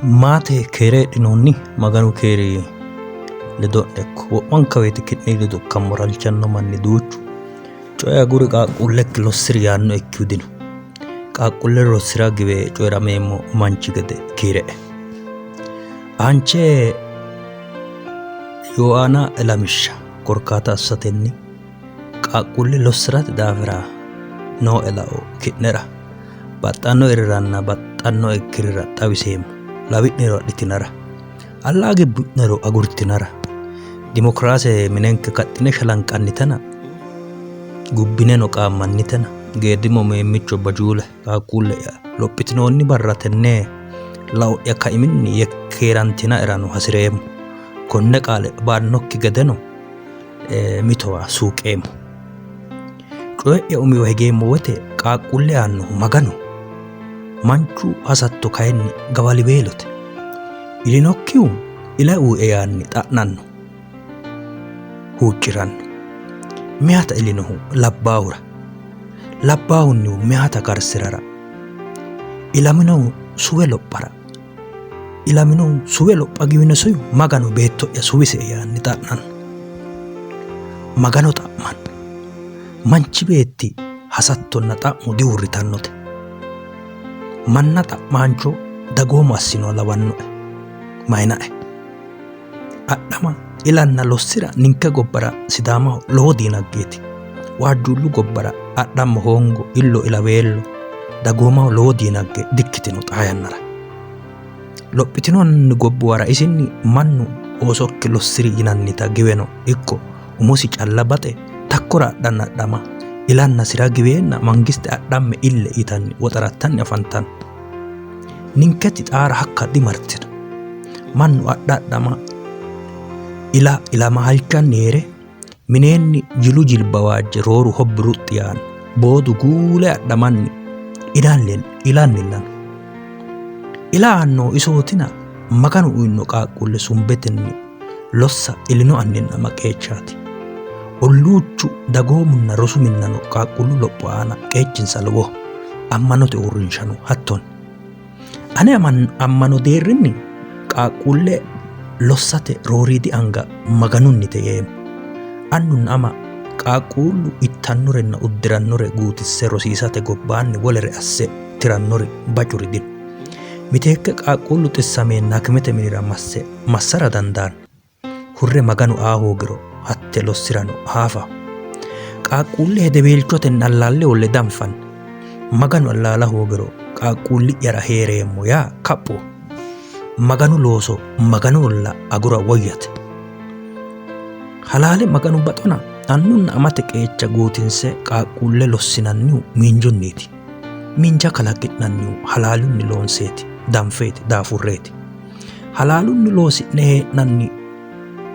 Maate keere heedhinoonni? Maganu keeri ledo'ne ikko. Wo'manka woyite ki'ne ledo ikkammora halchanno manni duuchu. Coye aguri qaaqquullekki lossi'ri yaannoekkihu dino. Qaaqquulle lossi'ra giwe coyi'rameemmo manchi gede kiire'e. Aanche Yooaana ilamishsha korkaata assatenni qaaqquulle lossi'rate daafira nooe lao ki'nera baxxannoeriranna baxxannoekkirira xawiseemmo. Lawi'nero adhitinara, allaa gibbu'nero agurtinara, dimokiraase minenke kaxxine shalanqannitena, gubbineno qaammannitena, geedimo meemmicho bajuule qaaqquulle'ya lophitinoonni barra tenne lao'ya kaiminni yekkeerantinaerano hasi'reemmo. Konne qaale ba'annokki gedeno mitowa suuqeemmo. Coye'ya umiwa higeemmo wote qaaqquulle aannohu Maganoho. Manchu hasatto kayinni gawaliweelote. Ilinokkihu ila uue yaanni xa'nanno, huucci'ranno. Meyata ilinohu labbaahura, labbaahunnihu meyata karsi'rara, ilaminohu suwe lophara Ilaminohu suwe lopha giwinosihu Maganu beetto'ya suwisie yaanni xa'nanno. Magano xa'manno. Manchi beetti hasattonna xa'mo diuurritannote. Manna xa'maancho dagoomu assinoha lawannoe. Mayinae? Adhama, ilanna lossi'ra ninke gobbara Sidaamaho lowo diinaggeeti. Waajjuullu gobbara adhammo hoongo, illo ilaweello dagoomaho lowo diinagge dikkitino xaa yannara. Lophitino gobbuwara isinni mannu oosokki lossi'ri yinannita giweno ikko umosi calla baxe takkora adhanna adhama, ilanna sira giweenna mangiste adhamme ille yitanni woxarattanni afantanno. Ninketi xaara hakka dimartino. Mannu adha adhama, ila ilama halchanni hee're mineenni jilu jilba waajje rooru hobbi ruxxi yaanno. Boodu guule adhamanni ilannilla no. Ila aannohu isootina Maganu uyino qaaqquulle sumbetenni lossa ilino anninna ama qeechaati. Olluuchu, dagoomunna rosu minnano qaaqquullu lopho aana qeechinsa lowoho. Ammanote uurrinshano hattonni. Ane ammano deerrinni qaaqquulle lossate rooriidi anga Maganunnite yeemmo. Annunna ama qaaqquullu ittannorenna uddirannore guutisse rosiisate gobbaanni wolere asse tirannori bacuri dino. Miteekke qaaqquullu xissameenna hakimete minira masse massara dandaanno. Hurre Maganu aa hoogiro hatte lossi'rano haafaho. Qaaqquulle hedeweelchotenni allaalle holle danfanni. Maganu allaala hoogiro qaaqquulli'yara hee'reemmo yaa kaphoho. Maganu looso Maganoholla agura woyyate. Halaale Maganu baxona annunna amate qeecha guutinse qaaqquulle lossinannihu miinjunniiti. Miinja kalaqi'nannihu halaalunni loonseeti, danfeeti, daafurreeti. Halaalunni loosi'ne hee'nanni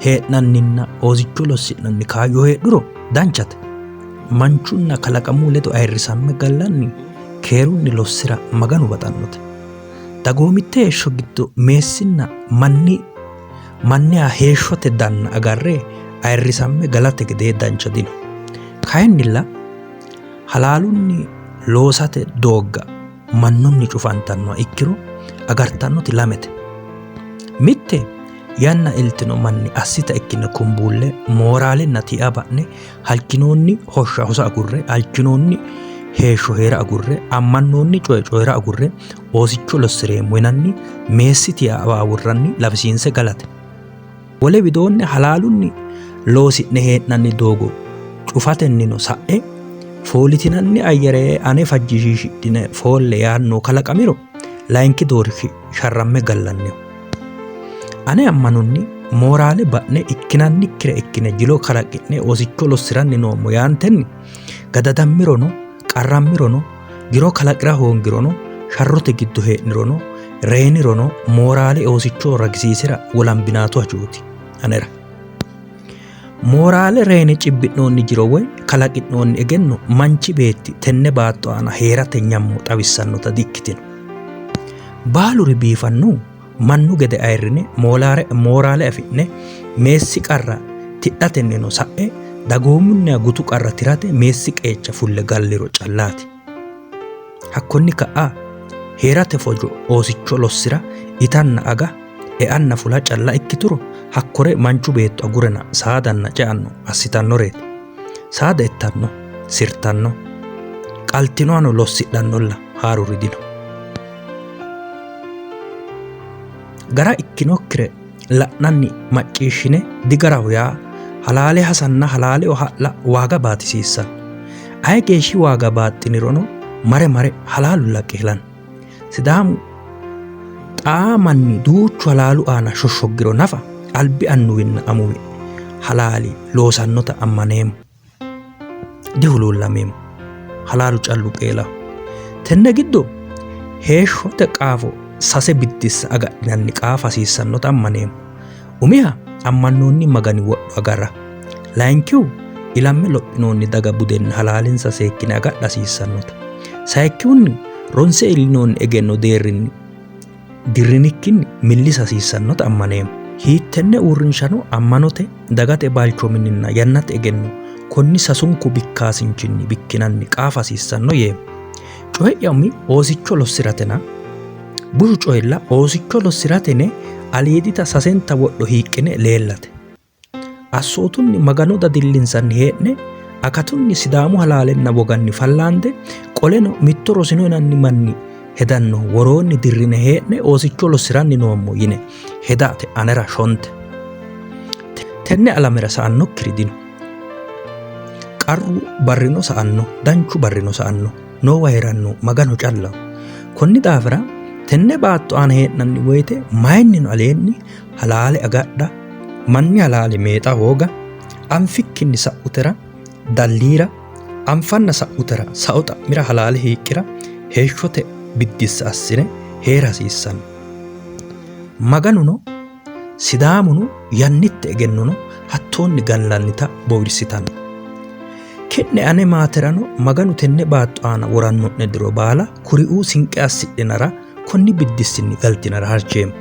hee'nanninna oosicho lossi'nanni kaayyo heedhuro danchate. Manchunna kalaqamu ledo ayirrisamme gallanni keerunni lossi'ra Maganu baxannote. Dagoomitte heeshsho giddo meessinna manni manniha heeshshote danna agarre ayirrisamme galate gedee dancha dino. Kayinnilla halaalunni loosate doogga mannunni cufantannoha ikkiro agartannoti lamete. Mitte yanna iltino manni assita ikkine kumbuulle mooraalenna tiia ba'ne halchinoonni hoshsha hosa agurre, halchinoonni heeshsho hee'ra agurre, ammannoonni coye coyi'ra agurre, oosicho lossi'reemmo yinanni meessi tiia awaawurranni lawisiinse galate. Wole widoonni halaalunni loosi'ne hee'nanni doogo cufatennino sa'e foolitinanni ayyere ane fajjishiishidhine foolle yaanno kalaqamiro layinki doorshi sharramme gallanniho. Ane ammanonni mooraale ba'ne ikkinannikkire ikkine jilo kalaqi'ne oosicho lossi'ranni noommo yaantenni gadadammirono qarrammirono jiro kalaqi'ra hoongirono sharrote giddo hee'nirono reyinirono mooraale oosicho ragisiisira wolambinaatu hajooti anera. Mooraale reyine cibbi'noonni jiro woy kalaqi'noonni egenno manchi beetti tenne baatto aana hee'rate nyammo xawissannota di''ikkitino. Baaluri biifannohu mannu gede ayirrine mooraale afi'ne meessi qarra tidhatennino sa'e dagoomunniha gutu qarra tirate meessi qeecha fulle galliro callaati. Hakkonni ka'a Hee'rate fojo oosicho lossi'ra, itanna aga, eanna fula calla ikkituro hakkore manchu beetto agurena saadanna ceano assitannoreeti. Saada ittanno, sirtanno, qaltinohano lossidhannolla haaruri dino. Gara ikkinokkire la'nanni macciishshine digaraho yaa halaale hasanna halaaleho ha'la waaga baatisiissanno. Aye geeshshi waaga baaxxinirono mare mare halaalulla qeelanno. Sidaamu xaa manni duuchu halaalu aana shoshshoggiro nafa albi annuwinna amuwi halaali loosannota ammaneemmo. Dihuluullameemmo. Halaalu callu qeelaho. Tenne giddo heeshshote qaafo sase biddissa agadhinanni qaafa hasiissannota ammaneemmo. Umiha ammannoonni Magani wodho agara. Layinkihu ilamme lophinoonni daga budenna halaalinsa seekkine agadha hasiissannota. Sayikkihunni ronse iillinoonni egenno deerrinni dirrinikkinni millisa hasiissannota ammaneemmo. Hiittenne uurrinshano ammanote, dagate balchoominninna yannate egenno konni sasunku bikkaasinchinni bikkinanni qaafa hasiissanno yeemmo. Coyi'ya umi oosicho lossi'ratena bushu coyilla oosicho lossi'rate yine aliidita sasenta wodho hiiqqine leellate. Assootunni Magano dadillinsanni hee'ne, akatunni Sidaamu halaalenna woganni fallaande, qoleno mitto rosino yinanni manni hedannohu woroonni dirrine hee'ne oosicho lossi'ranni noommo yine hedate anera shonte. Tenne alamera sa'annokkiri dino. Qarru barrino sa'anno, danchu barrino sa'anno. Noowa hee'rannohu Magano callaho. Konni daafira tenne baatto aana hee'nanni woyite mayinnino aleenni halaale agadha, manni halaale meexa hooga, anfikkinni sa'utera dalliira, anfanna sa'utera sao xa'mira halaale hiiqqira heeshshote biddissa assine hee'ra hasiissanno. Maganuno Sidaamuno yannitte egennono hattoonni gallannita bowirsitanno. Ki'ne ane maaterano Maganu tenne baatto aana woranno'ne diro baala kuriuu sinqe assidhinara konni biddissinni galtinara halcheemmo.